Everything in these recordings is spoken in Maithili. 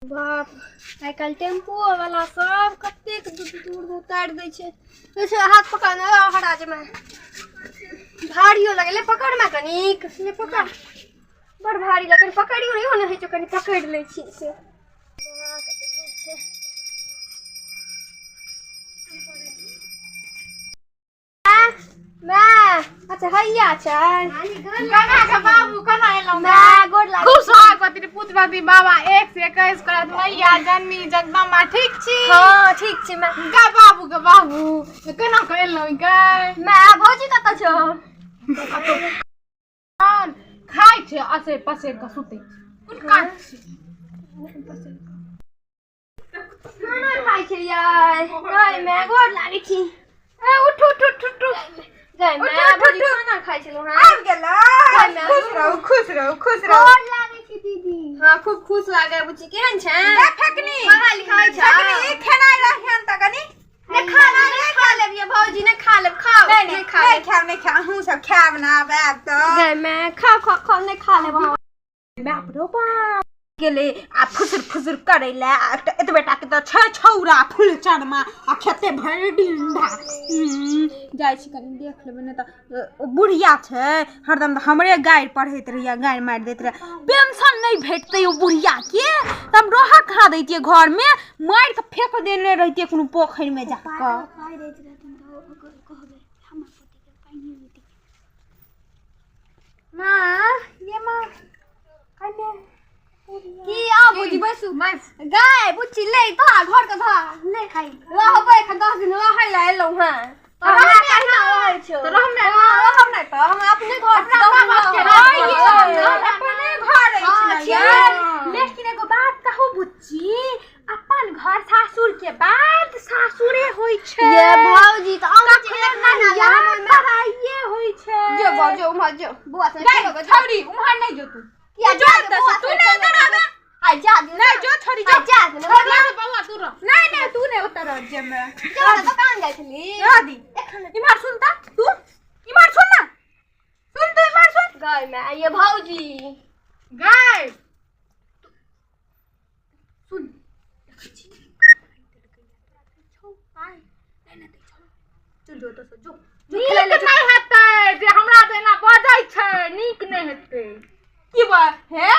बाप, आइ काल्हि टेम्पुओ वाला सब कतेक दूर दूर मे उतारि दै छै। वैसे हाथ पकड़ ने हरा जेबै, भारियो लगै। ले पकड़ ना कनिक, ले पकड़, बड़ भारी लगै, पकड़ियो नहि ने होइ छै, कनि पकड़ि लै छी से। माय, अच्छा हैया छै। केना के बाबू, केना एलहुँ? माय, गोर लागै। खूब सोहागवती पुत्रवती बाबा 1 से 21 करत मैया जननी जगदम्बा। ठीक छी? हँ, ठीक छी माय। गा बाबू के बाबू, केना के एलहुँ गे? माय, भौजी कतऽ छौ? खाइ छै, असेर पसेर कऽ सुतै छै। कोन काज छै? खाना खाइ छै यार। गय माय, गोर लागै छी। ए उठ उठ उठ उठ। गय माय, उठ, उठ, भौजी उठ। खाना खाइ छलहुँ हँ। आबि गेलै। गय माय। खुश रहू, खुश रहू, खुश रहू। गोर लागै छी दीदी। हँ, खूब खुश लागै। बुच्ची, केहन छै? गे फेकनी। पढ़ाइ लिखाइ छै? फेकनी, खेनाइ रहियन तऽ कनि। नहि खा लेब, नहि खा लेब ये भौजी, नहि खा लेब। खाओ। नहि। नहि खा नहि लेब। खायब, नहि खायब, अहूँ सब खायब ने आब आयब तऽ। गय माय, खाओ खाओ खाओ, नहि खा लेब हम। बाप रो बाप, गेलै आ फुसुर फुसुर करै लए। आ एकटा एतबे टा के तऽ छै छौरा फुलचनमा, आ खेते भरि डिंढा। जाइ छी कनि देख लेबै, नहि तऽ ओ बुढ़िया छै हरदम तऽ हमरे गारि पढ़ैत रहैया, गारि मारि दैत रहैया। पेंशन नहि भेटतै ओ बुढ़ियाके तऽ हम रहऽ कहाँ दैतियै? घरमे मारि कऽ फेक देने रहितियै कोनो पोखरिमे जा कऽ। माँ ये माँ, कने की आ बुझी, बैसू गाय। बुच्ची, ले धोआ घर के धोआ ले। रहबै एखन 10 दिन रहै लए एलहुँ हेँ तऽ हमरा कहिना रहै छौ? तऽ रहबै। हँ, रहब नहि तऽ हम अपने घर अपना 10 दिन माँ बाप के रहब। रहब। अपने घर अछि हँ, ने छियै। यै? लेकिन एगो बात कहू बुच्ची, अपन घर सासुर के बाद सासुरे होइ छै। ये भौजी, तऽ अहूँ जे कखनो एक महीना लए नैया हमर माय- पराइए होइ छै। जो बौ, जो उम्हर जो, बौआ संगे गै, खेलो गो, जो। छौरी, उम्हर नहि जो तू। किया? तू जो जा दे, एतऽ बौआ से, तू संगे नहि खेलो एतऽ गो। रहबे। आइ जा दे। नहि जो छोरी, जो। आइ जा दे। बौआ बौआ, दूर रह। नहि नहि, तू नहि ओतऽ रह जेमे। जो ने, दोकान जाइ छली। रह दी। इम्हर सुन तऽ, तू इम्हर सुन ना, सुन तू इम्हर सुन। गाय माय, ये भौजी। गाय सुन, चल जो एतऽ से जो। नीक नहि हेतै जे हमरा तऽ एना बजै छै, नीक नहि हेतै। की बा हे?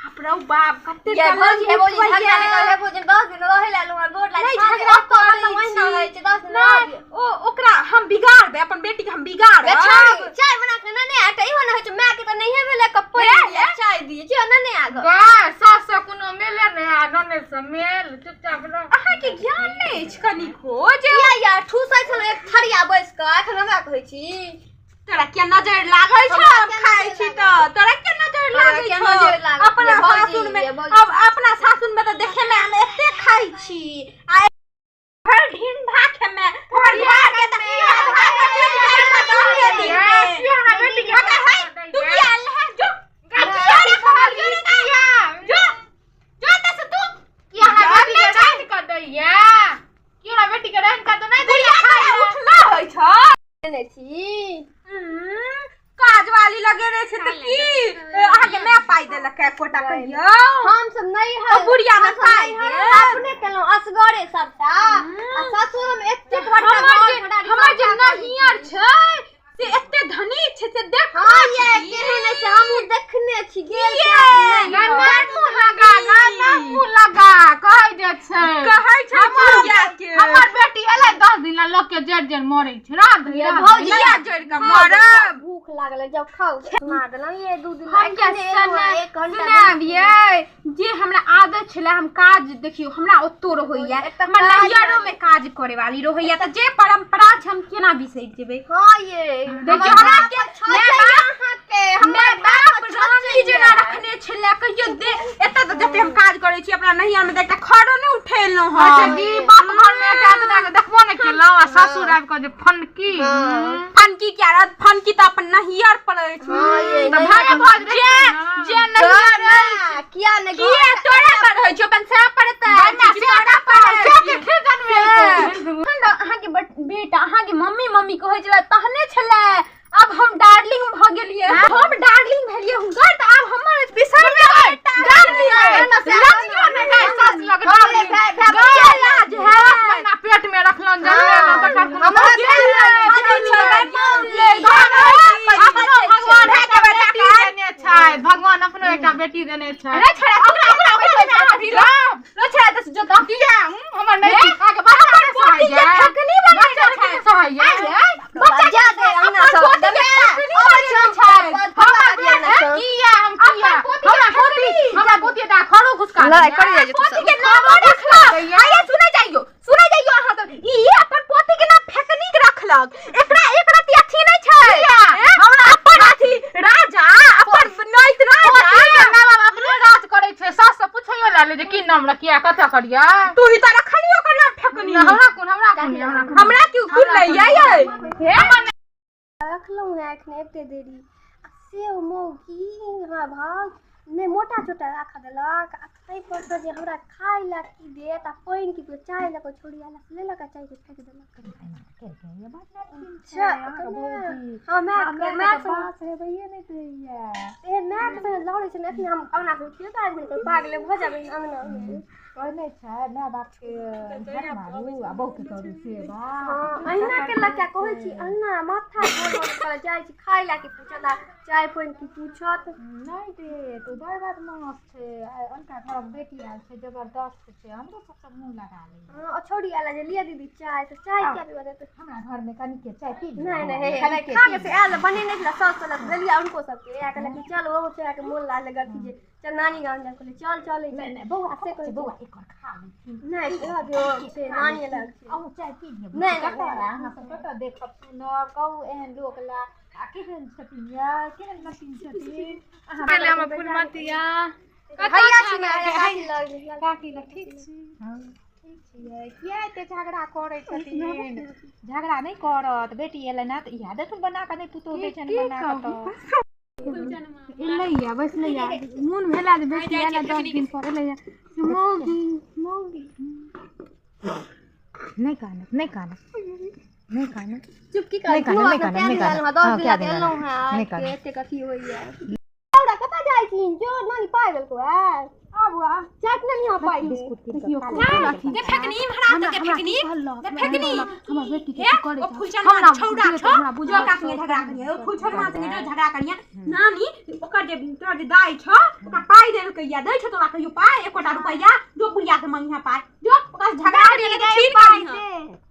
बाप रौ बाप, कते ये भौजी, हे भौजी, झगड़ा नहि कर। हे भौजी, 10 दिन रहै लए एलहुँ हँ, गोर लागि। नहि, साले झगड़ा ओतऽ करै तऽ महीना छी। रहै छै, 10 दिन रहऽ नहि दियौ। ओ ओकरा हम बिगाड़बै, अपन बेटी के हम बिगाड़ब। गे छौरी, चाय बना के नेने आ। एकटा इहो नहि होइ छै, माय के तऽ नहिये भेलै कप पानि दियै, चाय दियै, जो नेने आ गऽ। गाय सास से कोनो मेले नहि आ ननद से मेल। चुपचाप रह। अहाँके ज्ञान नहि अछि कनिको जे? किया यार, ठूसै छलहुँ एक थरिया बैस कऽ, एखन हमरा कहै छी? तोरा क्या नजर लागै छौ? हमरा हम किया खाइ नजर छी लागत? तऽ तोरा क्या नजर तोरा लागै किया छौ? नजर लागत? अपना ये भौजी, सासुर में ये भौजी। अब अपना सासुर में तऽ देखे में हम एते खाइ छी आ भरि ढिंढा खेमे। हमर घर के तऽ घर के चलि जाइ छै 10 दिन मे। किया हमरा बेटी के अगर है तू किया आयल है? जो किया किया कहलियौ रे? किया? जो जो एतऽ से तू। किया हमरा ज्ञान बेटी के नहि छै। रानि कऽ दैया? किया हमरा बेटी के रानि कऽ तऽ नहि दैया बुढ़िया खाइ तोरा लए? उठला होइ छौ। नेने छी। काज वाली लगेने छै तऽ की अहाँके माय पाइ देलक एकोटा कहियौ? हम सब नहीं है ओ बुढ़िया मे हम सब पाइ नैहर देत। अपने केलहुँ असगरे सबटा, आ ससुर मे एतेक बड़का हमर घर जे घरारी हमर जे सबटा करै नहियर छी। छै से एते धनी छै से देख। हाँ ये, केहन है से हमहूँ देखने छी, गेल ये, छी गा नैहर। ना मुँह लगा, गा ना मुँह लगा। कहै जे छै, कहै छै बुढ़िया के हमर बेटी एलै 10 दिन ला, लोक के जरि जरि मरै छै। रात ये भौजी, किया जरि कऽ मरब? भूख लागल है, जाओ खाओ। सुना देलहुँ ये, 2 दिन हम क्या एखने एलहुँ हँ, एक घंटा सुनाबियै जे हमरा आदत छलै। हम काज देखियौ, हमरा ओतो रहैया, एकटा हमर काज नैहरो में काज करे वाली रहैया, तऽ जे परंपरा छै हम केना बिसरि जेबै? हाँ ये, देखियौ, हमर हमरा बाप के छछ माय है बाप अहाँके, हमर माय बाप बाप छछ रानी है। जेना रखने छलै। कहियो दे एतऽ तऽ जते हम काज करै छी, अपना नैहर में तऽ एकटा खरो नहि उठेलहुँ अच्छा हम। की बाप घर मे एकटा एतना के देखबो नहि केलहुँ आ ससुर आबि कऽ जे फनकी। फनकी क्या रहत? फनकी तऽ अपन नैहर पर अछि। हाँ ये, तऽ नैहर भागे भऽ जे जे नैहर माय, किया नहि किया तोरा पर होइ छौ? अपन सएह पर तऽ बन्ना छी कि से तोरा पर से अछि? के खिजन में तखन तऽ अहाँके बेटा अहाँके मम्मी मम्मी कहै छलै तहने छलै, आब हम डार्लिंग भऽ गेलियै, हम डार्लिंग भेलियै हुनकर, तऽ आब हमर बिसरि गेलै डार्लिंग। लजियो नहि गाय। लड़ाई कर जाय पोती के नाम रखलक। आया सुनै जाइयो, सुनै जाइयो अहाँ सब। ई अपन पोती के नाम फेकनी के रखलक। एकरा एक रति अथी नै छै। हमरा अपन अथी राजा, अपन नैत राजा। माय बाप अपने राज करै छै, सास से पूछैयो ला ले जे की नाम रखिया कतऽ करिया। तू ही त रखलियो ओकर नाम फेकनी। हमरा कोन, हमरा कोन, हमरा कोन, हमरा क्यों कुल नै यै हे। रखलहुँ हेँ एखने एते देरी, आ से ओ मौगी हमरा भाग नहि मोटा चोटा राखऽ देलक। आ ताहिपर सँ जे हमरा खाय लए की देत आ पानि की पियत? चाय लऽ कऽ छोड़ी आयल से लेलक आ चायके फेक देलक। हँ, माय माय ए मायके संगे लड़ै छै ने। एखने हम अङ्गना से उठियो तऽ आबि गेल, पागले भऽ जेबै अङ्गनामे। कहने छै माय बापके घर मारू आ बहूके करू सेवा। हँ, अहिना केलक। किया कहै छी, अहिना माथा गोल करऽ जाइ छी, खाय लए की पूछत आ चाय पानि की पूछत? नहि रे, तू बड़ बदमाश छै। आइ हुनका घरक बेटी आयल छै, जबरदस्त छै, हमरो सबसँ मुँह लगा लै। हँ, छोड़ी आयल जे लिअ दीदी चाय, तऽ चाय किया पीबऽ देत? हमरा घरमे कनिके चाय पी लिअ। नहि नहि, हे कनिके खा पी के से आयल, बनेने छलै सास कहलक देलियै हुनको सबके। इएह कहलक कि चल, ओहो चायके मोन लागल अथी जे चल नानी गाम जाय। कहलियै चल, चलै नहि छी। नहि बौआ से कहै छै, बौआ एकर खा लेथिन। नहि, रहऽ दियौ, से नानी लग छै। अहूँ चाय पी लिअ। नहि, नहि, कतऽ नहि। अहाँ सब कतऽ देखब सुनब कहू एहन लोक ला? आ केहन छथिन यै, केहन मशीन छथिन अहाँ? पहिले हमर फुलमतिया हैया छी ने, काकी लग। काकी लग ठीक छी? ठीक छियै। किया एते झगड़ा करै छथिन? झगड़ा नहि करत, बेटी एलै ने तऽ इएह देखुन बना कऽ नहि पुतोहु दै छनि बना कऽ तऽ। एलैया, बैसलैया, मोन भेला जे बेटी आयल 10 दिन पर एलैया से मौगी मौगी। नहि कानत, नहि कानत, नहि कानत। चुप की नहि कर कानब, नहि कानब, नहि कानब। 10 हँ, दिन क्या लए दिन एलहुँ लए? हेँ नहि कानब। एतेक अथी होइया। छौड़ा कतऽ जाइ छी? जो नानी पाइ देलकौ है, आबू आ चाट नहि लिहऽ पाइ। बिस्कुट कीन कऽ खा ले। दे फेकनी, इम्हर आ, दे फेकनी, दे फेकनी। हमर बेटी के हे करे ओ फुलचनमा छौड़ा छौ, जो ओकरा संगे झगड़ा करिहे, ओ फुलचनमा संगे जो झगड़ा करिहे। नानी ओकर जे तोरा जे दाइ छौ ओकरा पाइ देलकैया? दै छौ तोरा कहियो पाइ एकोटा रुपैआ? जो बुढ़िया के मंगिहा पाइ, जो ओकरा से झगड़ा करिहे, नहीं तऽ छीन कऽ लिहऽ।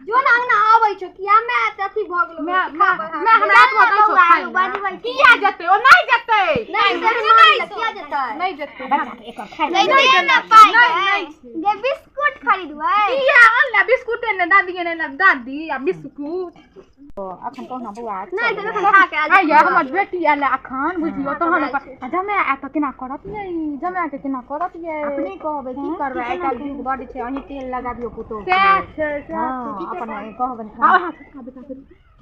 जो ना अंगना आबै छौ किया? मैं तऽ अथी भऽ गेलौ। मैं मैं हमरा आत्मा दै छौ खाइ लए। किया जेतै ओ? नहि जेतै। नहि नहि, किया जेतै? नहि जेतै। बच्चा के एकर खाय नहि दे ना पाइ जे बिस्कुट खरीदबै। किया अनला बिस्कुटे ने? दादी ने अनलक, दादी आ बिस्कुट। अखन कहुना बौआ। नहि तऽ एखन खा के आयल। आइया हमर बेटी आयल अखन, बुझियौ तहन ओकर आ जमाए आयत तऽ केना करत यै? जमाए के केना करत यै? अपने कहबै, की करबै, आइ काल्हि युग बड्ड छै। अहीं तेल लगाबियौ पुतोहु के। सएह छै, सएह। हँ, अपन कहबनि। आ ओएह छोटका बेटा के,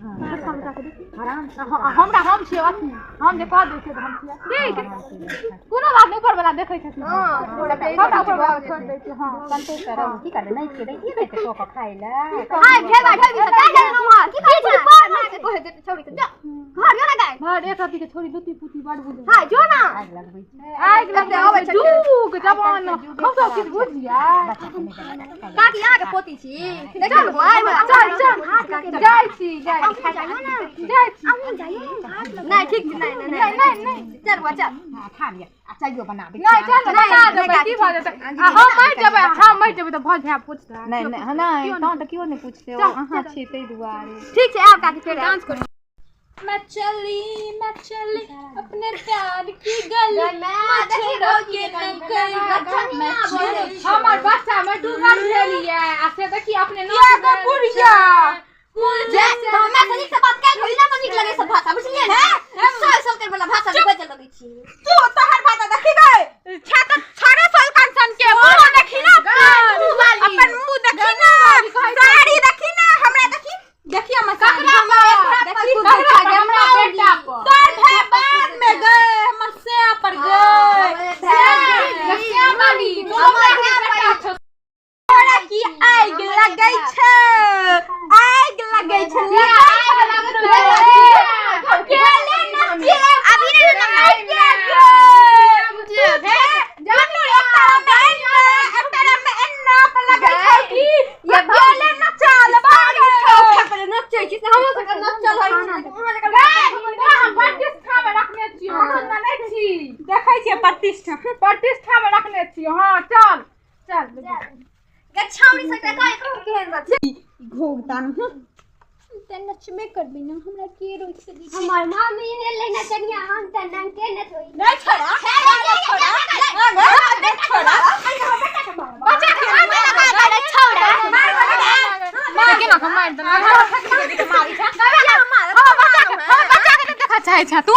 छोटका बेटा के देखी। आराम से। हमरा हम छियै अथी, हम जे कह दै छियै तऽ हम छियै ठीक। कोनो बात नहि, ऊपर वाला देखै छथिन। सबटा ऊपर वाला छोड़ि दै छियै। हँ, संतोष से रहू, की करबै? नहि छै, दैतियै ने कऽ कऽ खाय लए। हाय भेबा ढेबी से काय गेलौ वहाँ? की करै छी? पर मार के कहे दे छौड़ी के, जा घर जो ना गाय। भर एक रति के छोरी लुती पुती बड़ बुझै। हाय जो ना। आगि लगबै छै। आगि एते अबै लगबै छै। जुग जमाना, हम सब किछु बुझियै। बच्चा के नहि देबै खाय लए। काकी, अहाँ के पोती छी, देखियौ ने आइ। चल चल, जाइ छी, जाइ छी, जाइ छी। नहि, ठीक छै, नहि नहि नहि नहि। चल बुआ, चल। हँ, खा लिअ आ चाइयो बनाबै। नहि, चल ने, बना देबै, की भऽ जेतै? आ हम मरि जेबै, हम मरि जेबै तऽ भऽ जाय पूछतै? नहि नहि नहि, तहन तऽ केओ नहि पूछतै। ओ अहाँ छियै ताहि दुआरे। ठीक छै, आब काकी फेर डांस करू। मैं चली, मैं चली अपने प्यार की गली। देखी भौजी के कनी मैं चली। हमर बच्चा मे डूबल भेलियै आ से देखी अपने किया गो बुढ़िया? जे तऽ हमरा से नीक से बात काल्हि होई ना, नीक लगे सब भाषा, बुझलियै ने? साल साल कर वाला भाषा जे बजऽ लगै छी। तू तोहर भाषा देखी गए छे तऽ छरे साल कंसन के मुंह देखी ना, अपन मुंह देखी ना, साड़ी देखी ना, हमरा देखी, देखी हमर साड़ी, देखी। हमरा बेटा पर तोर भाई बाद में गए, हमर से पर गए। श्यामाली तोरा बेटा छौ। तोरा की आगि लगै छै? आगि लगै छै, केले नचे अभी नहि अभी नचै छी से हमरो सबके नचल होइ छै, अहाँ जकाँ। हम प्रतिष्ठा मे रखने छियौ, हम नहि छी। देखै छियै प्रतिष्ठा। प्रतिष्ठा मे रखने छियौ। हँ, चल चल। गच्छाउरी सबके कहै केहन बात छै। घोघ तान तऽ नचबे करबै ने, हमरा के रोकि सकै छै? हमर मामी एलै नचनिया, हम तऽ नंगे नचबै। नहि छोड़ा, नहि छोड़ा, नहि छोड़ा। बच्चा के मार लगा दे छौड़ा, मार केना के मार देलक? मारी छै। हम बच्चा के, हम बच्चा के नहि देखऽ चाहै छह तू।